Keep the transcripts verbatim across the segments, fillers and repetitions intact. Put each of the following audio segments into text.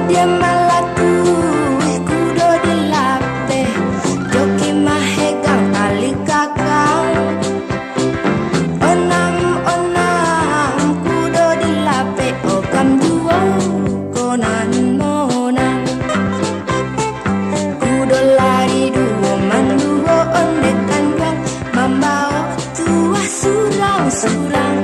Dia malatuih kudo di lapeh, joki mahegang tali kakang. Onam-onam kudo di lapeh, ogam juo ko nan monang. Kudo lari duo manduo ondeh kanduang, mambaok tuah surang-surang.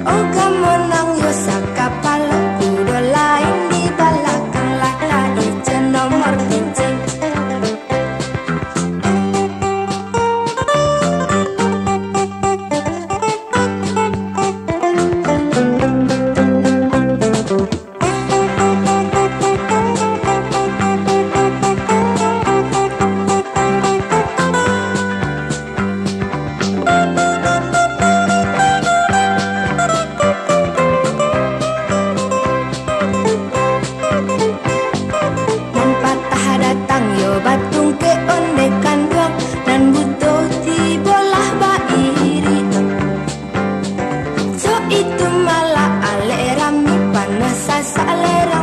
Ogam monang yo sakapalo, kudo lain di balakang, lah ka ijo nomor pincik. Nan patah datang yo batungkek ondeh kanduang, nan buto tibolah bairik. Cok itu malah alek rami, panuah sasak lereng.